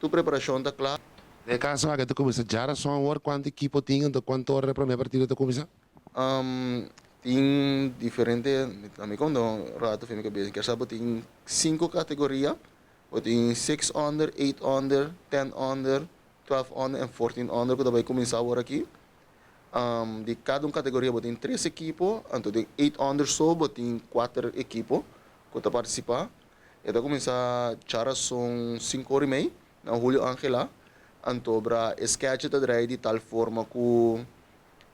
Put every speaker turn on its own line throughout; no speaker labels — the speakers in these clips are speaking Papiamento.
Tur preparashon ta kla.
Den e kaso aki ta kuminsá djarason awor, kuantu ekipo tin anto kuantu ora e promé partido ta kuminsá?
Tin diferente, mi konta un rato for mi kabesa, kier sa bo tin sinku kategoria, bo tin six under, eight under, ten under, 12 under en 14 under ku ta bai kuminsá awor aki. Di kada un kategoria bo tin tres ekipo, anto den eight under so bo tin kuater ekipo ku ta partisipá. E ta kuminsá djarason 5:30 na Julio Angela, anto bra e schedule ta drai di tal forma ku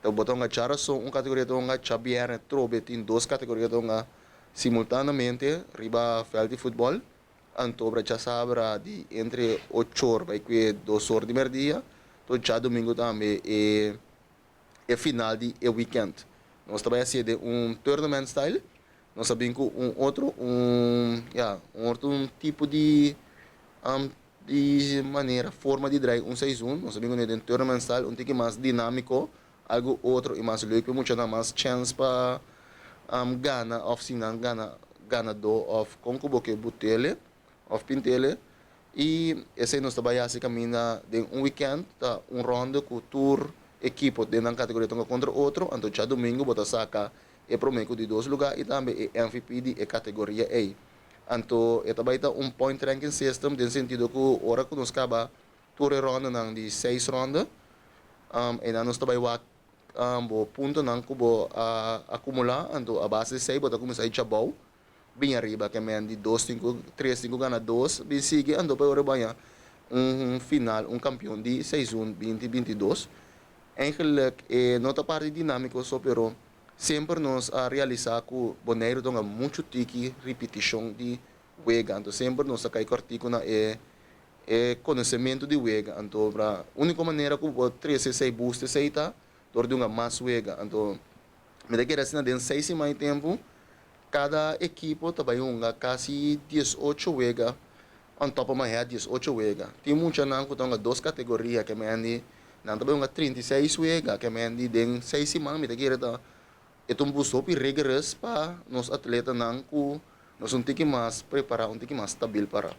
ta bo ta hunga djarason un kategoria ta hunga, djabièrnè trobe tin dos kategoria ta hunga simultaneamente riba vèlt di futbòl. Anto bra djasabra di entre 8'or bai kue 2'or di mèrdia, to djadumingu tambe e final di e weekend. Nos ta bai hasié den un tournament style. Nos a bin ku un otro un ya un otro un tipo di manera, forma di drai un seizoen. Nos a bin kuné den tournament style, un tiki mas dinámiko, algu otro i mas leuk pa e muchanan, mas chèns pa gana òf si nan gana ganadó òf kon ku bo ke butele òf pintele. I esei nos ta bai hasi kaminda den un weekend, ta un rònde ku tur ekipo den nan kategoria ta hunga kontra otro, anto djadumingu bo ta saka e promé ku di dos lugá i tambe e MVP di e kategoria ei. Anto e ta bai ta un point ranking system den sentido ku ora ku nos kaba tur e ròndenan di seis rònde, einan nos ta bai wak bo puntonan ku bo a akumulá, anto a base di esei bo ta kuminsá hincha bou bin ariba ke men di dos tin ku tres tin ku gana dos bin sigui, anto pa e ora baña un final, un kampion di seizoen 2022. Eigenlijk e no ta parti dinámiko so, pero semper nos a realisá ku Boneiru ta hunga muchu tiki ripitishon di wega, anto semper nos ta kai kòrtiku na e konosementu di wega. Anto pra úniko manera ku bo trese esei, boost esei, ta dor di hunga mas wega. Anto mi ta kere asina den 6 siman di tempu kada ekipo ta bai hunga kasi 18 wega, on top of my head, 18 wega. Tin muchanan ku ta hunga dos kategoria, ke men di nan ta bai hunga 36 wega, ke men di den 6 siman. Mi ta kere ta e ta un boost hopi rigorous pa nos atletanan ku nos un tiki mas prepará, un tiki mas stabil para.